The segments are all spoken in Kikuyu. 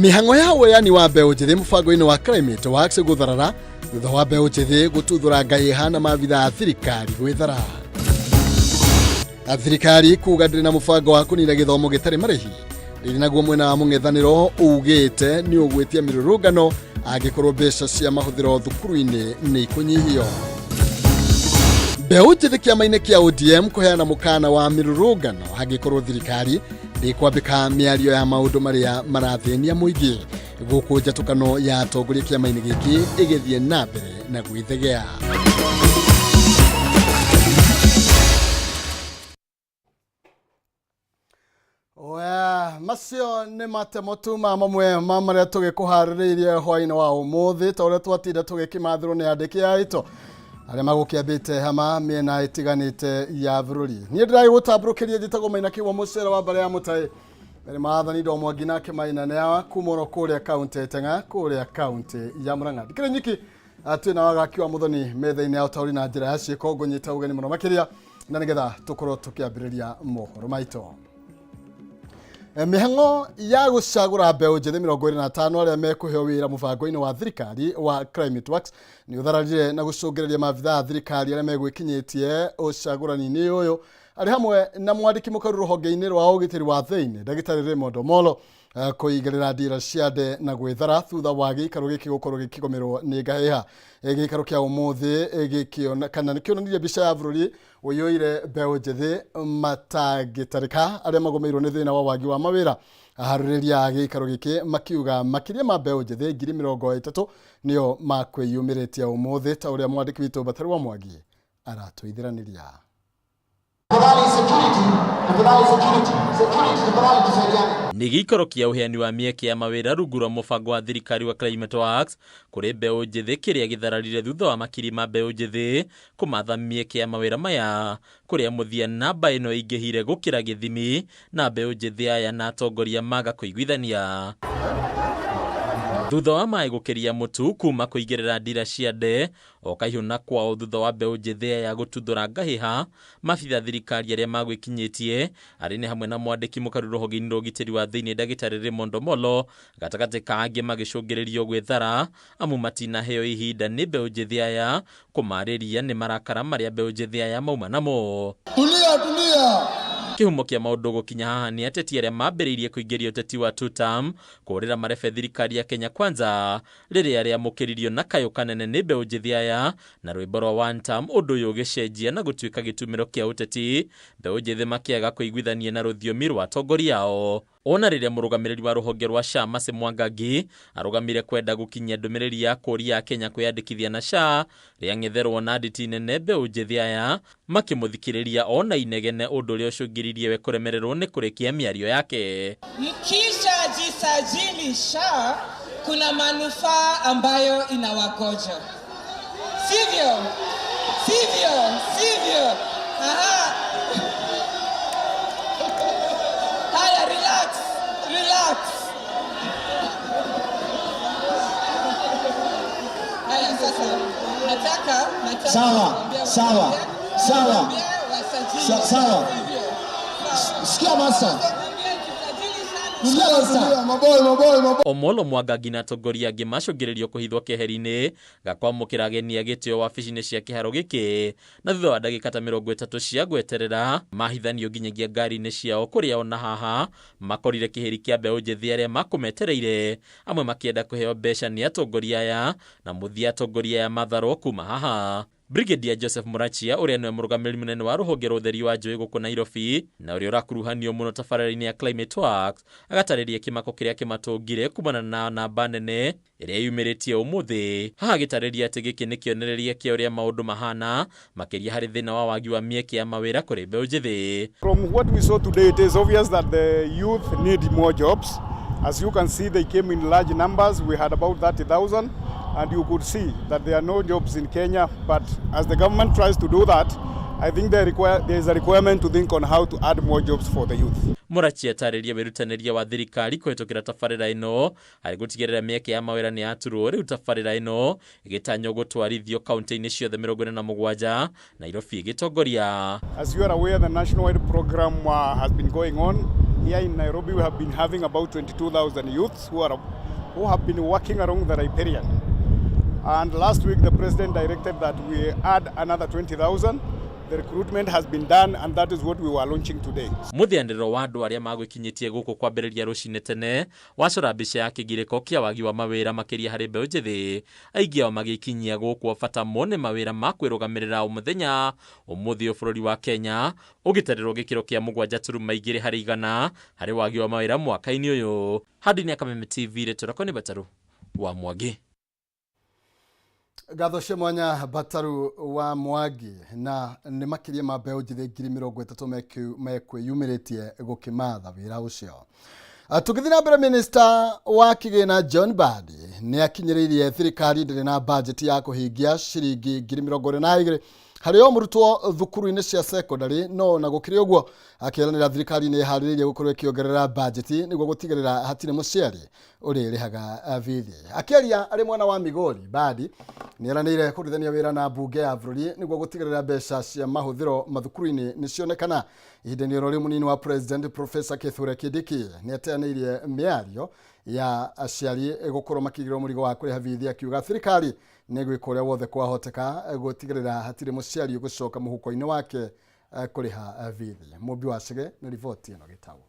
Mĩhang'o ya woyani wa mbeũ njĩthĩ mũbango-inĩ wa Climate Works gũtharara thutha wa mbeũ njĩthĩ gũtuthũra ngai ĩhana maabitha a thirikari gwĩthara. Thirikari kuga ndĩrĩ na mũbango wa kũnina gĩthomo gĩtarĩ marĩhi. Rĩrĩ naguo mwena wa mũng'ethanĩro ugĩte nĩ ũgwĩtia mĩrũrũngano angĩkorwo mbeca cia mahũthĩro thukuru-inĩ nĩ ikũnyihio. Mbeũ njĩthĩ kĩama-inĩ kĩa ODM kũheana mũkana wa mĩrũrũngano angĩkorwo thirikari ndĩkwambĩka mĩario ya maũndũ marĩa marathĩnia mũingĩ. Gũkũ njatũkano ya atongoria kĩama-inĩ gĩkĩ ĩgĩthiĩ na mbere na gwĩthegea. Oya, macio nĩ matemo tu ma mamwe ma marĩa tũgĩkũharĩrĩirie hwainĩ wa ũmũthĩ ta ũrĩa twatinda tũgĩkĩmathĩrwo nĩ andĩki aitũ arĩa magũkĩambĩte hama mĩena ĩtiganĩte ya bũrũri. Niĩ ndĩragĩgũtambũrũkĩria njĩtagwo Maina Kĩgwa mũcere wa mbarĩ ya mũtaĩ mbere maathani ndo mwangi nake Maina nĩ awa kuma oro kũrĩa kaũntĩ ya Itenga kũrĩa kaũntĩ ya Murang'a. Ndikĩrĩ nyiki twĩna wagaki wa mũthoni metha-inĩ ya ũtaũri na njĩra ya ciĩko ngũnyita ũgeni mũno makĩria na nĩgetha tũkorwo tũkĩambĩrĩria mohoro maitũ. Mĩhang'o ya gũcagũra mbeũ njĩthĩ 25 arĩa mekũheo wĩra mũbango-inĩ wa thirikari wa Climate Works nĩ ũthararire na gũcũngĩrĩria maabitha a thirikari arĩa megwĩkinyĩtie ũcagũrani-inĩ ũyũ arĩ hamwe na mwandĩki mũkaru rũhonge-inĩ rwa ũgitĩri wa thĩinĩ ndagĩtarĩ Raymond Omolo kũigĩrĩra ndira cia nde na gwĩthara thutha wa gĩikaro gĩkĩ gũkorwo gĩkĩgũmĩrwo nĩ ngahĩha. Gĩikaro kĩa ũmũthĩ gĩkĩona kana nĩkĩonanirie mbica ya bũrũri ũiyũire mbeũ njĩthĩ matangĩtarĩka arĩa magũmĩirwo nĩ thĩna wa wagi wa mawĩra. Aharĩrĩria a gĩikaro gĩkĩ makiuga makĩria ma mbeũ njĩthĩ 30,000 nĩo makwĩyumĩrĩtie ũmũthĩ ta ũrĩa mwandĩki witũ Batari wa Mwangi aratũithĩranĩria. Nĩ gĩikaro kĩa ũheani wa mĩeke ya mawĩra rungu rwa mũbango wa thirikari wa Climate Works kũrĩ mbeũ njĩthĩ kĩrĩa gĩthararire thutha wa makiri ma mbeũ njĩthĩ kũmatha mĩeke ya mawĩra maya kũrĩa mũthia namba ĩno ĩingĩhire gũkĩra gĩthimi na mbeũ njĩthĩ aya na atongoria maga kũiguithania. Thutha wa maĩ gũkĩria mũtu kuma kũigĩrĩra ndira cia nde o kaihũ na kwao thutha wa mbeũ njĩthĩ aya gũtuthũra ngahĩha, maabitha thirikari arĩa magwĩkinyĩtie arĩ nĩ hamwe na mwandĩki mũkaru rũhonge-inĩ rwa ũgitĩri wa thĩinĩ ndagĩtarĩ Raymond Omolo gatagatĩ ka angĩ magĩcũngĩrĩrio gwĩthara amu matinaheo ihinda nĩ mbeũ njĩthĩ aya kũmarĩria nĩ marakara marĩa mbeũ njĩthĩ aya mauma namo. Tulia, tulia. Kĩhumo kĩa maũndũ gũkinya haha nĩ ateti arĩa mambĩrĩirie kũingĩria ũteti wa two term kũrĩra marebe thirikari ya Kenya Kwanza rĩrĩa rĩamũkĩririo na kayũ kanene nĩ mbeũ njĩthĩ aya na rwĩmbo rwa one term ũndũ ũyũ ũgĩcenjia na gũtuĩka gĩtumĩro kĩa ũteti mbeũ njĩthĩ makĩaga kũiguithania na rũthiomi rwa atongoria ao. Ona rĩrĩa mũrũgamĩrĩri wa rũhonge rwa SHA Mercy Mwangangi arũgamire kwenda gũkinyia ndũmĩrĩri ya kũria Akenya kwĩyandĩkithia na SHA rĩang'etherwo na nditi nene mbeũ njĩthĩ aya makĩmũthikĩrĩria ona inegene ũndũ ũrĩa ũcũngĩrĩirie we kũremererwo nĩ kũrĩkia mĩario yake. Mkisha jisajili SHA kuna manufaa ambayo inawagoja. Sivyo? Sivyo? Sivyo? Aha. Haya, relax. Relax. Haya, sasa nataka nataka Sawa, kuambia sawa, kuambia- sawa. kuambia wasajili. Sawa. Sivyo? Sawa. Sikia master. Kuambia jisajili sana. Sikia master. Maboy, maboy, maboy. Omolo Mwangangi na atongoria angĩ macũngĩrĩrio kũhithwo keheri-inĩ ga kwamũkĩra ageni a gĩtĩo wabici-inĩ cia kĩharo gĩkĩ na thutha wa ndagĩka ta 30 cia gweterera mahithanio nginyagia ngari-inĩ ciao kũrĩa ona haha makorire kĩhĩri kĩa mbeũ njĩthĩ arĩa makũmetereire amwe makĩenda kũheo mbeca nĩ atongoria aya na mũthia atongoria aya matharwo kuma haha. Brigadier Joseph Murachia ũrĩa nĩwe mũrũgamĩrĩri mũnene wa rũhonge rwa ũtheri wa njũĩ gũkũ Nairobi na ũrĩa ũrakuruhanio mũno tabarĩra-inĩ ya Climate Works agatarĩria kĩmako kĩrĩa kĩmatũngire kumana na namba nene ĩrĩa yumĩrĩtie ũmũthĩ. Haha agĩtarĩria atĩ gĩkĩ nĩ kĩonereria kĩa ũrĩa maũndũ mahana makĩria harĩ thĩna wa wagi wa mĩeke ya mawĩra kũrĩ mbeũ njĩthĩ. From what we saw today, it is obvious that the youth need more jobs. As you can see, they came in large numbers. We had about 30,000, and you could see that there are no jobs in Kenya. But as the government tries to do that, I think there is a requirement to think on how to add more jobs for the youth. Mũrachi atarĩria wĩrutanĩria wa thirikari kũhĩtũkĩra tabarĩra ĩno harĩ gũtigĩrĩra mĩeke ya mawĩra nĩ yaturwo. Rĩu tabarĩra ĩno ĩgĩtanywo gũtwarithio kaunti-inĩ ciothe 47 Nairobi ĩgĩtongoria. As you are aware, the nationwide program has been going on. Here in Nairobi, we have been having about 22,000 youths who have been working along the riparian. And last week, the president directed that we add another 20,000. The recruitment has been done, and that is what we were launching today. Mũthĩanĩro wa andũ arĩa magwĩkinyĩtie gũkũ kwambĩrĩria rũcinĩ tene wacora mbica ya kĩgirĩko kĩa wagi wa mawĩra makĩria harĩ mbeũ njĩthĩ, aingĩ ao magĩkinyia gũkũ bata mone mawĩra ma kwĩrũgamĩrĩra o mũthenya. Ũmũthĩ ũyũ bũrũri wa Kenya ũgĩtarĩrwo gĩkĩro kĩa 7.2 harĩ igana harĩ wagi wa mawĩra mwaka-inĩ ũyũ. Handũ-inĩ ya Kameme TV rĩtũrako nĩ Bataru wa Mwangi. Ngatho cia mwanya Bataru wa Mwangi. Na nĩ makĩria ma mbeũ njĩthĩ 30,000 mekwĩyumĩrĩtie gũkĩmatha wĩra ũcio. Tũgĩthiĩ na mbere, minista wa kĩgĩna John Mbadi nĩ akinyĩrĩirie thirikari ndĩrĩ na bajeti ya kũhingia ciringi 22,000 harĩ o mũrutwo thukuru-inĩ cia secondary, no na gũkĩrĩ ũguo akĩranĩra thirikari nĩ ĩharĩrĩirie gũkorwo ĩkĩongerera bajeti nĩguo gũtigĩrĩra hatirĩ mũciari ũrĩrĩhaga bithi. Akĩaria arĩ mwena wa Migori, Mbadi nĩ eranĩire kũrutithania wĩra na mbunge ya bũrũri nĩguo gũtigĩrĩra mbeca cia mahũthĩro mathukuru-inĩ nĩ cionekana. Ihinda-inĩ oro rĩu, mũnini wa president Professor Kithure Kindiki nĩ ateanĩirie mĩario ya aciari gũkorwo makĩigĩrwo mũrigo wa kũrĩha bithi, akiuga thirikari nĩ gwĩka ũrĩa wothe kwahoteka gũtigĩrĩra hatirĩ mũciari ũgũcoka mũhuko-inĩ wake kũrĩha bithi. Mũmbi wa Cege na riboti ĩno gĩtaũ.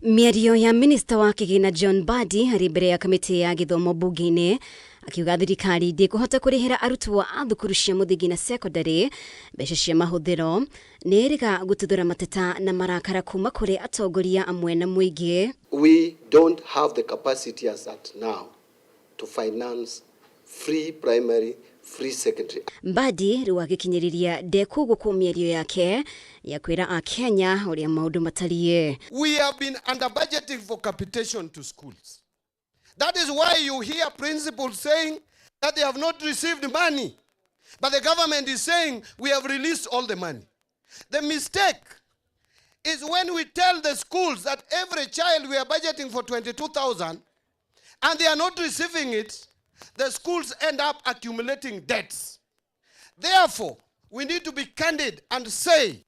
Mĩario ya minista wa kĩgĩna John Mbadi harĩ mbere ya kamĩtĩ ya gĩthomo mbunge-inĩ, akiuga thirikari ndĩkũhota kũrĩhĩra arutwo a thukuru cia mũthingi na secondary mbeca cia mahũthĩro, nĩ ĩrĩga gũtuthũra mateta na marakara kuma kũrĩ atongoria amwe na mũingĩ. We don't have the capacity as at now to finance free primary, free secondary. Mbadi rĩu agĩkinyĩrĩria ndekũgũkũ mĩario yake ya kwĩra akenya ũrĩa maũndũ matariĩ. We have been under budgeting for capitation to schools. That is why you hear principals saying that they have not received money. But the government is saying we have released all the money. The mistake is when we tell the schools that every child we are budgeting for 22,000 and they are not receiving it, the schools end up accumulating debts. Therefore, we need to be candid and say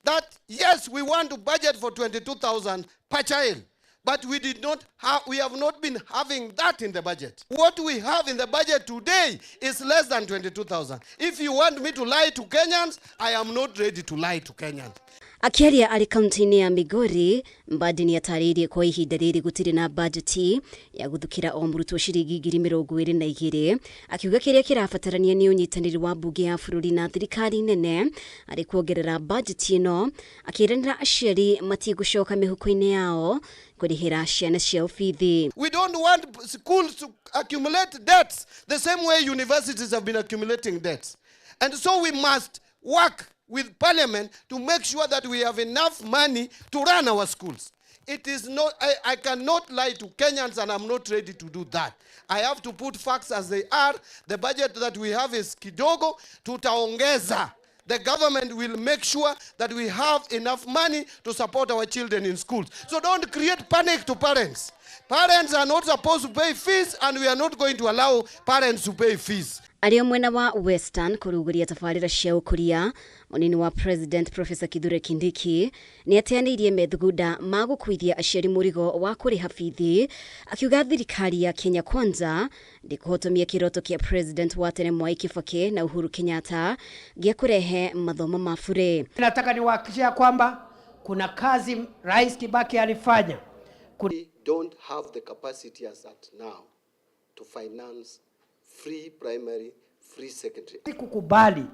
that yes, we want to budget for 22,000 per child, but we did not have, we have not been having that in the budget. What we have in the budget today is less than 22,000. If you want me to lie to Kenyans, I am not ready to lie to Kenyans. Akĩaria arĩ kaunti-inĩ ya Migori, Mbadi nĩ atarĩirie kwa ihinda rĩrĩ gũtirĩ na bajeti ya gũthukĩra o mũrutwo ciringi 22,000, akiuga kĩrĩa kĩrabatarania nĩ ũnyitanĩri wa mbunge ya bũrũri na thirikari nene arĩ kuongerera bajeti ĩno, akĩranĩra aciari matigũcoka mĩhuko-inĩ yao kũrĩhĩra ciana ciao bithi. We don't want schools to accumulate debts the same way universities have been accumulating debts. And so we must work with parliament to make sure that we have enough money to run our schools. It is not, I cannot lie to Kenyans, and I'm not ready to do that. I have to put facts as they are. The budget that we have is kidogo, tutaongeza. The government will make sure that we have enough money to support our children in schools. So don't create panic to parents. Parents are not supposed to pay fees, and we are not going to allow parents to pay fees. Arĩ o mwena wa Western kũrugũria tabarĩra cia ũkũria, mũnini wa president Professor Kithure Kindiki nĩ ateanĩirie methugunda ma gũkuithia aciari mũrigo wa kũrĩha bithi, akiuga thirikari ya Kenya Kwanza ndĩkũhotomia kĩroto kĩa president wa tene Mwai Kibaki na Uhuru Kenyatta gĩa kũrehe mathomo ma bure. Nataka niwahakikishia kwamba kuna kazi Rais Kibaki alifanya. We don't have the capacity as at now to finance free primary, free secondary. Kukubali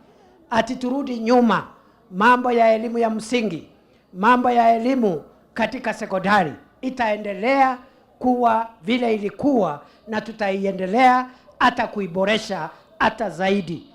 ati turudi nyuma mambo ya elimu ya msingi, mambo ya elimu katika sekondari itaendelea kuwa vile ilikuwa na tutaiendelea hata kuiboresha hata zaidi.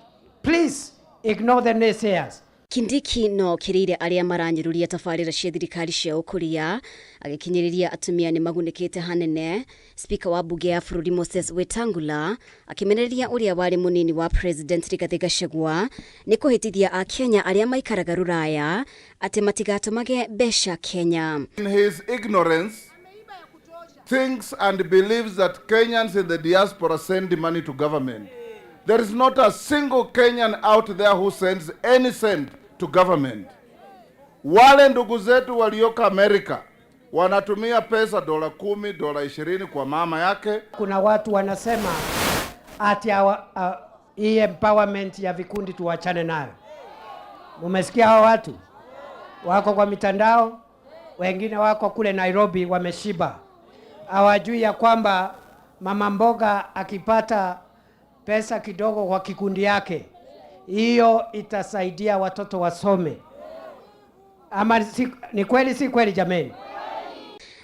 Please ignore the naysayers. Kindiki no okĩrĩire arĩa maranyũrũria tabarĩra cia thirikari cia ũkũria, agĩkinyĩrĩria atumia nĩ magunĩkĩte hanene. Spika wa mbunge ya bũrũri Moses Wetangula akĩmenereria ũrĩa warĩ mũnini wa president Rigathĩ Gachagua nĩ kũhĩtithia akenya arĩa maikaraga rũraya atĩ matigatũmage mbeca Kenya. In his ignorance, thinks and believes that Kenyans in the diaspora send money to government. There is not a single Kenyan out there who sends any cent to government. Wale ndugu zetu walioko Amerika wanatumia pesa $10, $20 kwa mama yake. Kuna watu wanasema ati hii empowerment ya vikundi tuwachane nayo. Mumesikia hao watu wako kwa mitandao, wengine wako kule Nairobi wameshiba, hawajui ya kwamba mama mboga akipata pesa kidogo kwa kikundi yake, hiyo itasaidia watoto wasome. Ama si, ni kweli si kweli jameni?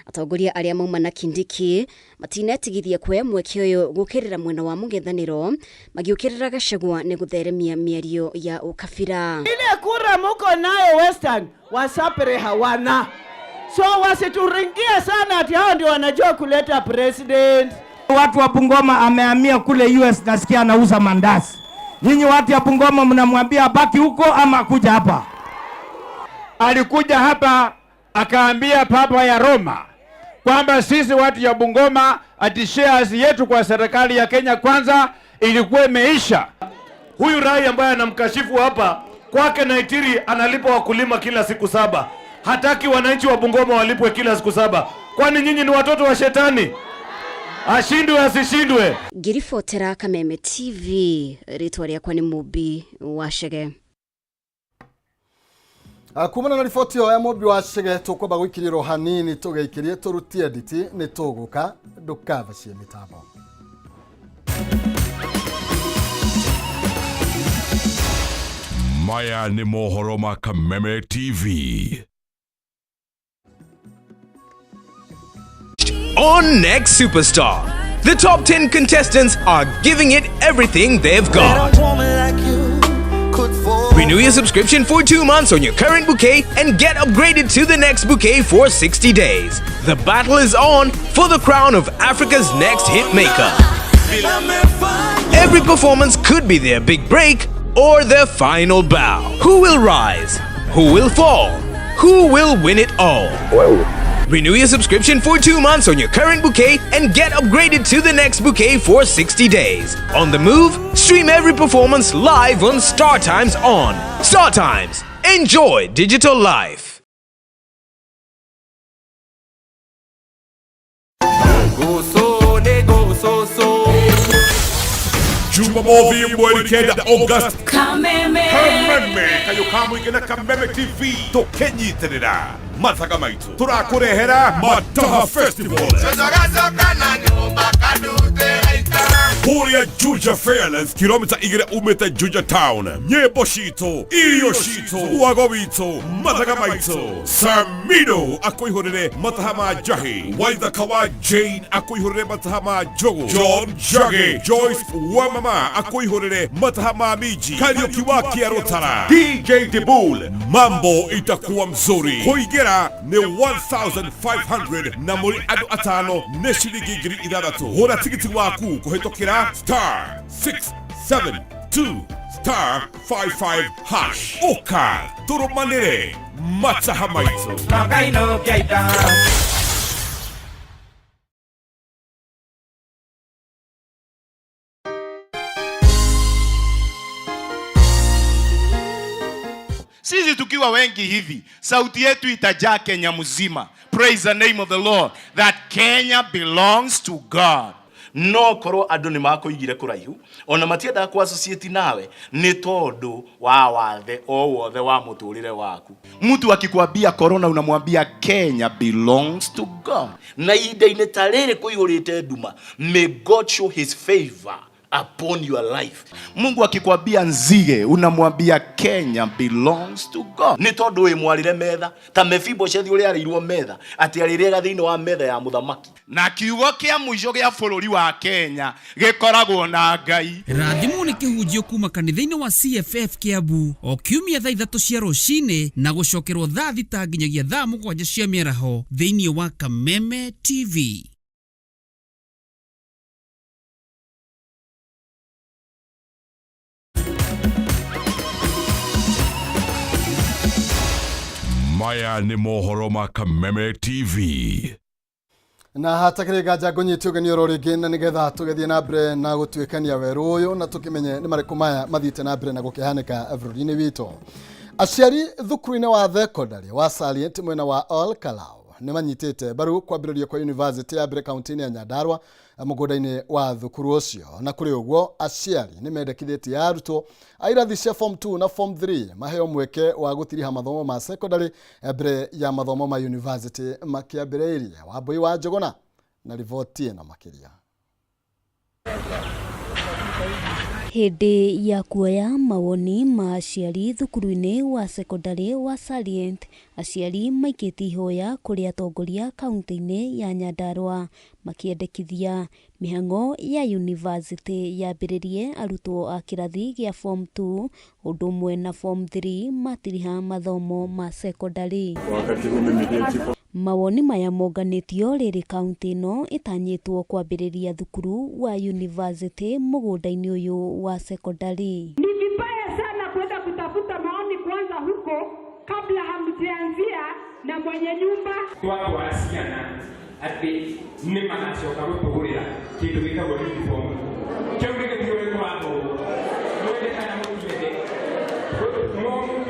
Atongoria arĩa mauma na Kindiki matinetigithia kuoya mweke ũyũ gũkĩrĩra mwena wa mũng'ethanĩro magĩũkĩrĩra Gachagua nĩ gũtheremia mĩario ya ũkabira. Ile kura muko nayo Western, Wasapere hawana, so wasituringie sana ati hao ndio wanajua kuleta president. Watu wa Bungoma amehamia kule US, nasikia anauza mandazi. Nyinyi watu wa Bungoma mnamwambia abaki huko ama akuja hapa? Alikuja hapa akaambia Papa ya Roma kwamba sisi watu ya Bungoma ati shares yetu kwa serikali ya Kenya Kwanza ilikuwa imeisha. Huyu Rai ambaye anamkashifu hapa kwake Naitiri analipa wakulima kila siku 7. Hataki wananchi wa Bungoma walipwe kila siku 7. Kwani nyinyi ni watoto wa shetani? Ashindwe asishindwe. Ngĩribotera Kameme TV, rĩtwa rĩakwa nĩ Mũmbi wa Chege. Kumana na riboti ĩyo ya Mũmbi wa Chege tũkwamba gũikĩrĩrwo hanini tũgĩikĩrie tũrutie nditi nĩ tũgũka ndũkabacie mĩtambo. Maya nĩ mohoro ma Kameme TV. On Next Superstar, the top 10 contestants are giving it everything they've got. Renew your subscription for 2 months on your current bouquet and get upgraded to the next bouquet for 60 days. The battle is on for the crown of Africa's next hit maker. Every performance could be their big break or their final bow. Who will rise? Who will fall? Who will win it all? Renew your subscription for 2 months on your current bouquet and get upgraded to the next bouquet for 60 days. On the move, stream every performance live on Star Times On. Star Times, enjoy digital life. Jumamothi mweri 9 August. Kameme. Kameme kayo kamũingĩ na Kameme TV tũkĩnyitĩrĩra mathaga maitũ tũrakũrehera Mataha Festival kũrĩa Juja Fairlands kilomita 2 umĩte Juja Town. Nyĩmbo citũ, irio citũ, wago witũ, mathaga maitũ. Samido akũihũrĩre mataha ma njahi, Waithaka wa Jane akũihũrĩre mataha ma njũgũ, John Njagi, Joyce wa mama akũihũrĩre mataha ma minji, Kariũki wa Kĩarũtara, DJ Dibul, mambo itakuwa mzuri. Kũingĩra nĩ 1500 na mũrĩ andũ atano nĩ ciringi 6000. Hũra tigiti waku kũhĩtũkĩra star 672 star 55 hash. Ũka tũrũmanĩre mataha maitũ. Sisi tukiwa wengi hivi, sauti yetu itajaa Kenya mzima. Praise the name of the Lord that Kenya belongs to God. No korwo andu ni makuigire kuraihu ona matiendaga ku associate nawe ni tondu wa wathe o wothe wa muturire waku. Mtu akikwambia corona unamwambia Kenya belongs to God. Na ihinda-inĩ ta rĩrĩ kũihũrĩte nduma, may God show his favor upon your life. Mungu akikwambia nzige unamwambia Kenya belongs to God. Nĩ tondũ wĩ mwarĩre metha ta Mefiboshethi ũrĩa arĩirwo metha atĩ arĩrĩaga thĩinĩ wa metha ya mũthamaki. Na kiugo kĩa mũico gĩa bũrũri wa Kenya gĩkoragwo na Ngai. Rathimwo nĩ kĩhunjio kuma kanitha-inĩ wa CFF Kiambu o kiumia thaa 3 cia rũcinĩ na gũcokerwo thaa 6 nginyagia thaa 7 cia mĩaraho thĩinĩ wa Kameme TV. Maya nĩ mohoro ma Kameme TV. Na hatakĩrĩ nganja ngũnyite ũgeni oro rĩngĩ na nĩgetha tũgĩthiĩ na mbere na gũtuĩkania werũ ũyũ na tũkĩmenye nĩ marĩkũ maya mathiĩte na mbere na gũkĩhanĩka bũrũri-inĩ witũ. Aciari thukuru-inĩ wa thekondarĩ wa Salient mwena wa Ol Kalou nĩ manyitĩte mbaru kwambĩrĩrio kwa yunivasĩtĩ ya mbere kaunti-inĩ ya Nyandarua mũgũnda-inĩ wa thukuru ũcio. Na kũrĩ ũguo, aciari nĩ mendekithĩtie arutwo a irathi cia form 2 na form 3 maheo mweke wa gũtiriha mathomo ma secondary mbere ya mathomo ma yunivasĩtĩ makĩambĩrĩirie. Wambui wa Njũgũna na riboti ĩno makĩria. Hĩndĩ ya kuoya mawoni ma aciari thukuru-inĩ wa cekondarĩ wa Salient, aciari maikĩtie ihoya kũrĩ atongoria kaunti-inĩ ya Nyandarua makĩendekithia mĩhang'o ya yunivasĩtĩ yambĩrĩrie arutwo a kĩrathi gĩa form 2 ũndũ ũmwe na form 3 matiriha mathomo ma cekondarĩ. Mawoni maya monganĩtio rĩrĩ kaunti ĩno ĩtanyĩtwo kwambĩrĩria thukuru wa yunivasĩtĩ mũgũnda-inĩ ũyũ wa cekondarĩ. Ni vibaya sana kwenda kutafuta maoni kwanza huko kabla hamjaanzia na mwenye nyumba. Twatwara ciana atĩ nĩ magacoka gũtũgũrĩra kĩndũ gĩtagwo uniform kĩu nĩ gĩtigũ nĩ tũrathũrwo mwende kana mũtiende mũndũ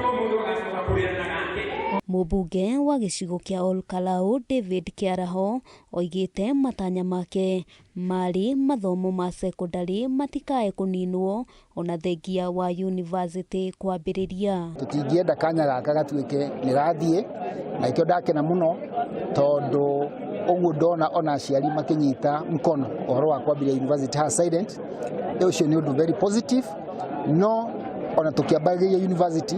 mũndũ agacoka kũrĩra na gake. Mũmbunge wa gĩcigo kĩa Ol Kalou David Kĩaraho oigĩte matanya make marĩ mathomo ma cekondarĩ matikae kũninwo ona thengia wa yunivasĩtĩ kwambĩrĩria. Tũtingĩenda kanya gaka gatuĩke nĩ gathiĩ, na ikĩo ndakena mũno tondũ ũguo ndona ona aciari makĩnyita mkono ũhoro wa kwambĩrĩria university haha Silent, ũcio nĩ ũndũ very positive. No ona tũkĩambagĩrĩria university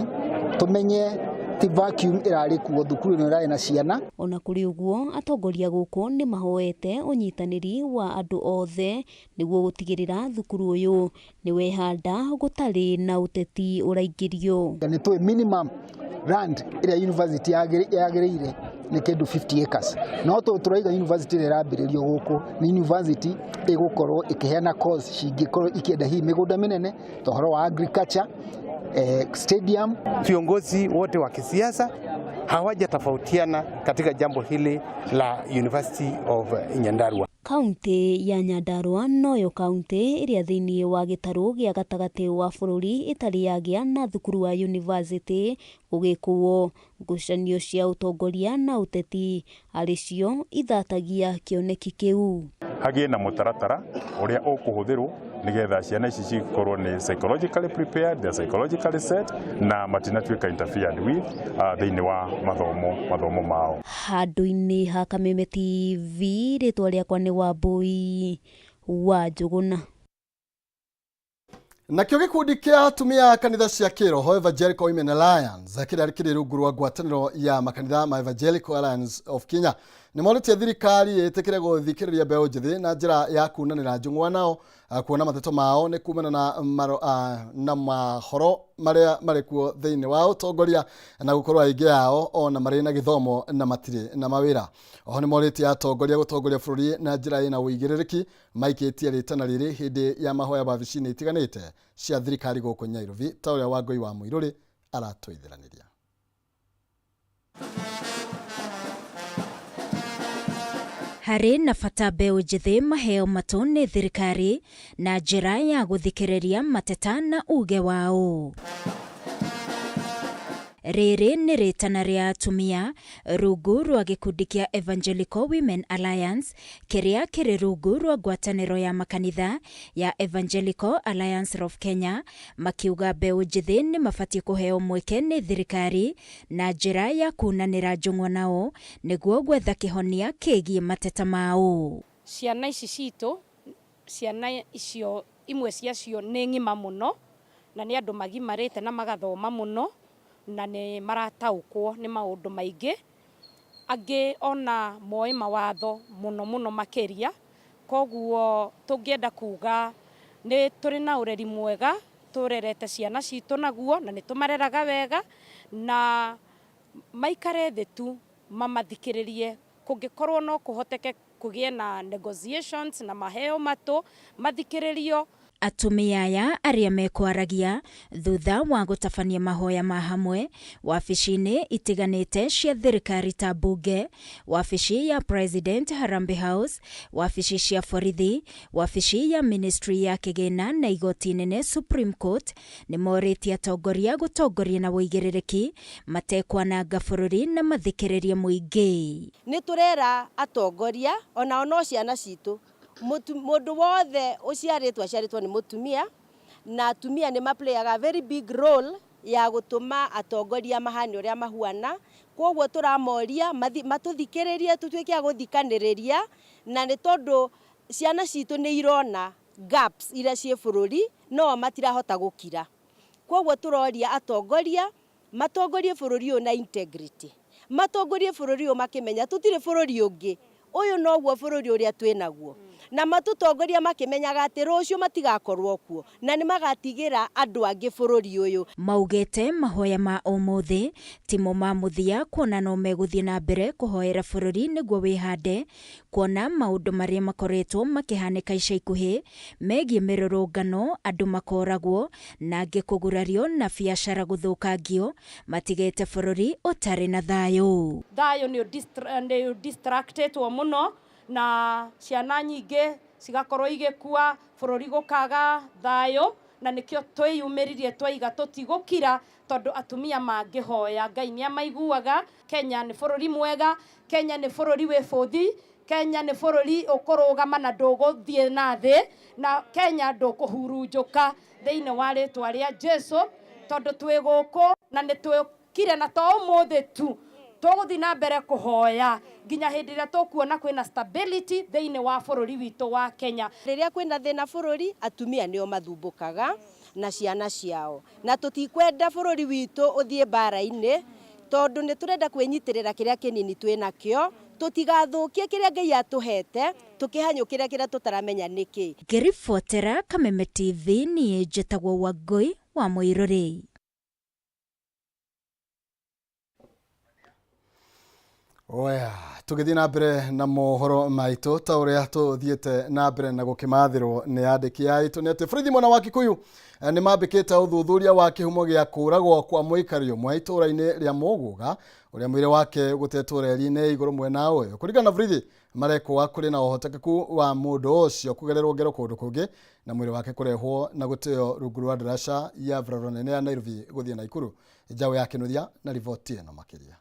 tũmenye ti vacuum ĩrarĩ kuo, thukuru ĩno ĩrarĩ na ciana. Ona kũrĩ ũguo, atongoria gũkũ nĩ mahoete ũnyitanĩri wa andũ othe nĩguo gũtigĩrĩra thukuru ũyũ nĩ wehanda gũtarĩ na ũteti ũraingĩrio. Nĩ tũĩ minimum land ĩrĩa university yagĩrĩire nĩ kĩndũ 50 acres, no tũ tũraiga university ĩrĩa ĩrambĩrĩrio gũkũ nĩ university ĩgũkorwo ĩkĩheana course cingĩkorwo ikĩenda hihi mĩgũnda mĩnene ta ũhoro wa agriculture, stadium. Viongozi wote wa kisiasa hawajatofautiana katika jambo hili la University of Nyandarua. Kaunti ya Nyandarua noyo kaunti ĩrĩa thĩinĩ wa gĩtarũ gĩa gatagatĩ wa bũrũri ĩtarĩ yagĩa na thukuru wa yunivasĩtĩ gũgĩkũo. Ngucanio cia ũtongoria na ũteti arĩ cio ithatagia kĩoneki kĩu. Hagĩe na mũtaratara ũrĩa ũkũhũthĩrwo nĩgetha ciana ici cikorwo nĩ psychologically prepared, they are psychologically set na matinatuĩka interfered with thĩinĩ wa mathomo mao. Handũ-inĩ ha Kameme TV, rĩtwa rĩakwa nĩ Wambui wa Njũgũna. Nakĩo gĩkundi kĩa atumia a kanitha cia kĩroho Evangelical Women Alliance kĩrĩa kĩrĩ rungu rwa ngwatanĩro ya makanitha ma Evangelical Alliance of Kenya nĩ morĩtie thirikari ĩtĩkĩre gũthikĩrĩria mbeũ njĩthĩ na njĩra ya kunanĩra njũng'wa nao, kuona mateto mao nĩ kumana na na mahoro marĩa marĩ kuo thĩinĩ wa ũtongoria na gũkorwo aingĩ ao ona marĩ na gĩthomo na matirĩ na mawĩra. Oho nĩ morĩtie atongoria gũtongoria bũrũri na njĩra ĩna ũigĩrĩrĩki maikĩtie rĩtana rĩrĩ hĩndĩ ya mahoya wabici-inĩ itiganĩte cia thirikari gũkũ Nairobi ta ũrĩa Wangũi wa Mũirũrĩ aratũithĩranĩria. Harĩ na bata mbeũ njĩthĩ maheo matũ nĩ thirikari na njĩra ya gũthikĩrĩria mateta na uge wao. Rĩrĩ nĩ rĩtana rĩa atumia rungu rwa gĩkundi kĩa Evangelical Women Alliance kĩrĩa kĩrĩ rungu rwa ngwatanĩro ya makanitha ya Evangelical Alliance of Kenya makiuga mbeũ njĩthĩ nĩ mabatiĩ kũheo mweke nĩ thirikari na njĩra ya kunanĩra njũng'wa nao nĩguo gwetha kĩhonia kĩgiĩ mateta mao. Ciana ici citũ, ciana icio imwe ciacio nĩ ng'ima mũno na nĩ andũ magimarĩte na magathoma mũno na nĩ marataũkwo nĩ maũndũ maingĩ, angĩ ona moĩ mawatho mũno mũno makĩria. Koguo tũngĩenda kuga nĩ tũrĩ na ũreri mwega, tũrerete ciana citũ naguo na nĩ tũmareraga wega, na maikare thĩ tu mamathikĩrĩrie, kũngĩkorwo no kũhoteke kũgĩe na negotiations na maheo matũ mathikĩrĩrio. Atumia aya arĩa mekwaragia thutha wa gũtabania mahoya ma hamwe wabici-inĩ itiganĩte cia thirikari ta mbunge, wabici ya President Harambee House, wabici cia borithi, wabici ya ministry ya kĩgĩna na igoti nene Supreme Court nĩ morĩtie atongoria gũtongoria na ũigĩrĩrĩki matekwananga bũrũri na mathikĩrĩrie mũingĩ. Nĩ tũrera atongoria onao no ciana citũ mũndũ wothe ũciarĩtwo aciarĩtwo nĩ mũtumia na atumia nĩ maplayaga very big role ya gũtũma atongoria mahane ũrĩa mahuana. Koguo tũramoria matũthikĩrĩrie tũtuĩke a gũthikanĩrĩria, na nĩ tondũ ciana citũ nĩ irona gaps iria ciĩ bũrũri no matirahota gũkira. Koguo tũroria atongoria matongorie bũrũri ũyũ na integrity, matongorie bũrũri ũyũ makĩmenya tũtirĩ bũrũri ũngĩ, ũyũ noguo bũrũri ũrĩa twĩnaguo, na matũtongoria makĩmenyaga atĩ rũciũ matigakorwo kuo na nĩ magatigĩra andũ angĩ bũrũri ũyũ. Maugĩte mahoya ma ũmũthĩ timo ma mũthia kuona no megũthiĩ na mbere kũhoera bũrũri nĩguo wĩhande, kuona maũndũ marĩa makoretwo makĩhanĩka ica ikuhĩ megiĩ mĩrũrũngano, andũ makoragwo na angĩ kũgurario na biacara gũthũkangio, matigĩte bũrũri ũtarĩ na thayũ. Thayũ nĩ distractetwo mũno na ciana nyingĩ cigakorwo igĩkua, bũrũri gũkaga thayũ, na nĩkĩo twĩyumĩririe twaiga tũtigũkira tondũ atumia mangĩhoya Ngai nĩamaiguaga. Kenya nĩ bũrũri mwega, Kenya nĩ bũrũri wĩ bũthi, Kenya nĩ bũrũri ũkũrũgama na ndũgũthiĩ na thĩ, na Kenya ndũkũhurunjũka thĩinĩ wa rĩtwa rĩa Jesu, tondũ twĩ gũkũ na nĩ twĩkire na to ũmũthĩ tu tũgũthiĩ na mbere kũhoya nginya hĩndĩ ĩrĩa tũkuona kwĩna stability thĩinĩ wa bũrũri witũ wa Kenya. Rĩrĩa kwĩna thĩna bũrũri, atumia nĩo mathumbũkaga na ciana ciao, na tũtikwenda bũrũri witũ ũthiĩ mbara-inĩ tondũ nĩ tũrenda kwĩnyitĩrĩra kĩrĩa kĩnini twĩnakĩo, tũtigathũkie kĩrĩa Ngai atũhete tũkĩhanyũkĩra kĩrĩa tũtaramenya nĩkĩ. Ngĩribotera Kameme TV niĩ njĩtagwo Wangũi wa Mũirũrĩ. Oya, tũgĩthiĩ na mbere na mohoro maitũ ta ũrĩa tũthiĩte na mbere na gũkĩmathĩrwo nĩ andĩki aitũ nĩ atĩ borithi mwena wa Kikuyu nĩ mambĩkĩte ũthuthuria wa kĩhumo gĩa kũragwo kwa mũikari ũmwe itũũra-inĩ rĩa Mũgũga ũrĩa mwĩrĩ wake gũtetwo reri-inĩ igũrũ mwena ũyũ. Kũringana na borithi, marekwo kũrĩ na ũhotekeku wa mũndũ ũcio kũgererwo ngero kũndũ kũngĩ na mwĩrĩ wake kũrehwo na gũteo rungu rwa ndaraca ya barabara nene ya Nairobi gũthiĩ Naikuru. Njaũ ya Kĩnuthia na riboti ĩno makĩria.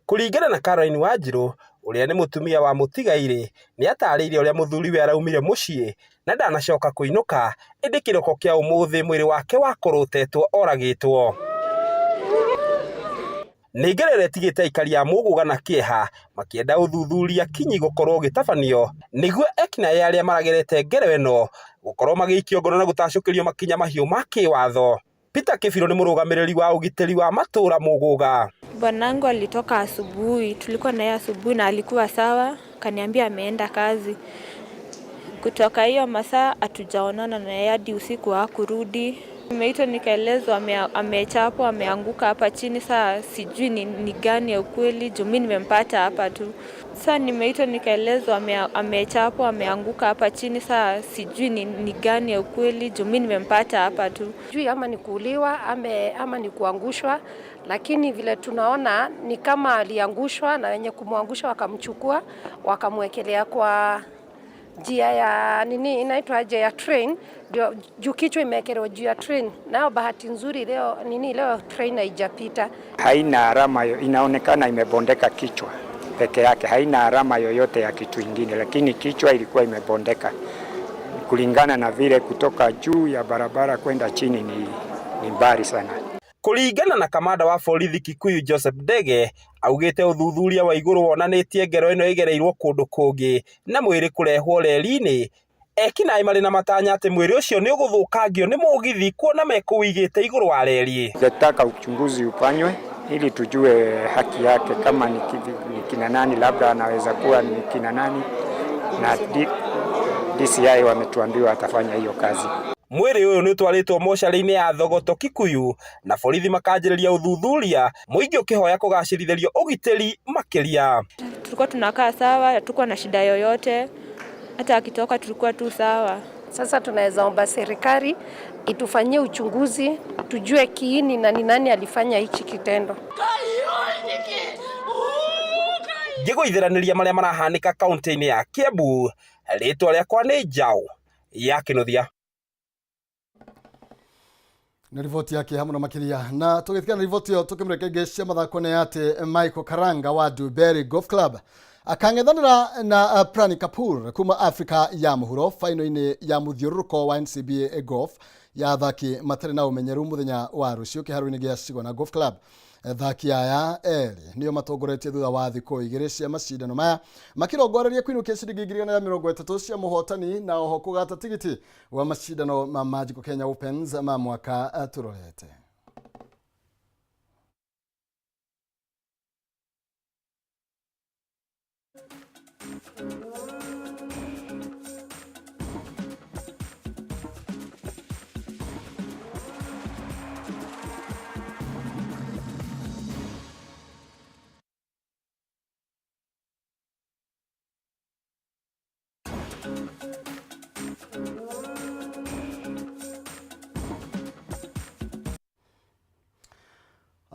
Kũringana na Caroline Wanjiru ũrĩa nĩ mũtumia wa mũtigairĩ nĩ atarĩirie ũrĩa mũthuriwe araumire mũciĩ na ndanacoka kũinũka, ĩndĩ kĩroko kĩa ũmũthĩ mwĩrĩ wake wakorwo ũtetwo oragĩtwo. Nĩ ngero ĩrĩa ĩtigĩte aikari a Mũgũga na kĩeha makĩenda ũthuthuria kinyi gũkorwo ũgĩtabanio nĩguo ekinaĩ arĩa maragerete ngero ĩno gũkorwo magĩikio ngono na gũtacũkĩrio makinya mahiũ ma kĩwatho. Peter Kĩbirũ nĩ mũrũgamĩrĩri wa ũgitĩri wa matũũra Mũgũga. Bwanangu alitoka asubuhi, tulikuwa naye asubuhi na alikuwa sawa, kaniambia ameenda kazi. Kutoka hiyo masaa hatujaonana na yeye hadi usiku hakurudi. Nimeitwa nikaelezwa amechapwa, ameanguka hapa chini. Saa sijui ni gani ya ukweli juu mimi nimempata hapa tu. Saa nimeitwa nikaelezwa amechapwa, ameanguka hapa chini. Saa sijui ni gani ya ukweli juu mimi nimempata hapa tu. Sijui ama ni kuuliwa ama ni kuangushwa, lakini vile tunaona ni kama aliangushwa na wenye kumwangusha wakamchukua wakamwekelea kwa njia ya nini inaitwa aje ya train, ndio juu kichwa imewekelewa juu ya train. Nao bahati nzuri leo nini leo train haijapita. Haina alama, inaonekana imebondeka kichwa peke yake, haina alama yoyote ya kitu ingine, lakini kichwa ilikuwa imebondeka kulingana na vile kutoka juu ya barabara kwenda chini ni mbali sana. Kũringana na kamanda wa borithi Kikuyu Joseph Ndege augĩte ũthuthuria wa igũrũ wonanĩtie ngero ĩno ĩgereirwo kũndũ kũngĩ na mwĩrĩ kũrehwo reri-inĩ. Ekinaĩ marĩ na matanya atĩ mwĩrĩ ũcio nĩ ũgũthũkangio nĩ mũgithi kuona mekũwĩigĩte igũrũ wa reri. Nataka uchunguzi ufanywe ili tujue haki yake, kama ni kina nani, labda anaweza kuwa ni kina nani, na DCI wametuambiwa atafanya hiyo kazi. Mwĩrĩ ũyũ nĩũtwarĩtwo mocarĩ-inĩ ya Thogoto Kikuyu na borithi makanjĩrĩria ũthuthuria, mũingĩ ũkĩhoya kũgacĩrithĩrio ũgitĩri makĩria. Tulikuwa tunakaa sawa, hatukuwa na shida yoyote, hata akitoka tulikuwa tu sawa. Sasa tunaweza omba serikali itufanyie uchunguzi, tujue kiini na ni nani alifanya hichi kitendo. Ngĩgũithĩranĩria marĩa marahanĩka kaunti-inĩ ya Kiambu, rĩtwa rĩakwa nĩ Njaũ ya Kĩnuthia. Nĩ riboti ya kĩeha mũno makĩria. Na tũgĩtigana na riboti ĩyo, tũkĩmũreka ingĩ cia mathako nĩ atĩ Michael Karanga wa Duberry Golf Club akang'ethanĩra na Prani Kapoor kuma Afrika ya mũhuro faino-inĩ ya mũthiũrũrũko wa NCBA Golf ya athaki matarĩ na ũmenyeru mũthenya wa rũciũ kĩharo-inĩ gĩa Cigona Golf Club. Athaki aya erĩ nĩo matongoretie thutha wa thikũ igĩrĩ cia macindano maya, makĩrongoreria kũinũkia ciringi 130,000 cia mũhotani na oho kũgata tigiti wa macindano ma Magical Kenya Opens ma mwaka tũrorete.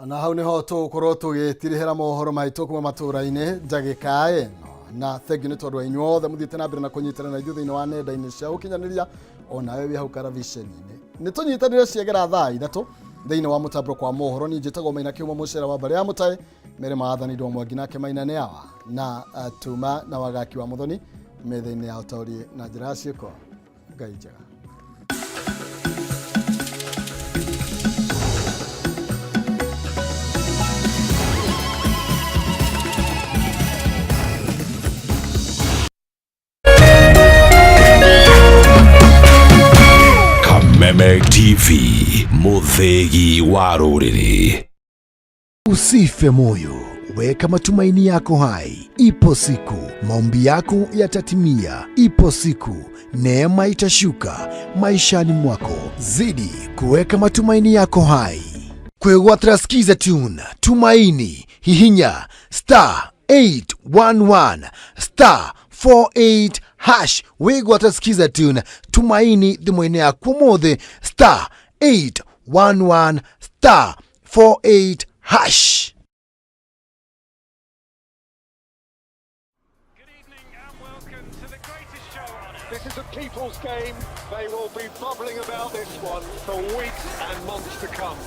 Na hau niho tũgũkorwo tũgĩtirihĩra mohoro maitũ kuma matũra-inĩ ndagĩka ĩno. Na thengiũ nĩ tondũ wa inyuothe mũthiĩte na mbere na kũnyitana na ithuĩ thĩinĩ wa nenda-inĩ cia ũkinyanĩria, onawe wĩ hau karaviceni-inĩ. Nĩ tũnyitanĩre ciegera thaa 3 thĩinĩ wa mũtambũro kwa mohoro. Niĩ njĩtagwo Maina Kĩhumo, mũcera wa mbarĩ ya Mũtaĩ, mere maathani ndo mwangi nake Maina nĩ awa na tuma na wagaki wa Mũthoni metha-inĩ ya ũtaũri na njĩra ya ciĩko. Ngai njega. Kameme TV, muthegi wa rũrĩrĩ. Usife moyo, weka matumaini yako hai. Ipo siku maombi yako yatatimia. Ipo siku neema itashuka maishani mwako. Zidi kuweka matumaini yako hai. Kwegwatira Skiza Tune Tumaini, hihinya star 811 star 48 hash. Wigwatira Skiza Tune Tumaini thimũ-inĩ yaku ũmũthĩ, star 811 star 48 hash. This is a people's game. They will be bubbling about this one for weeks and months to come.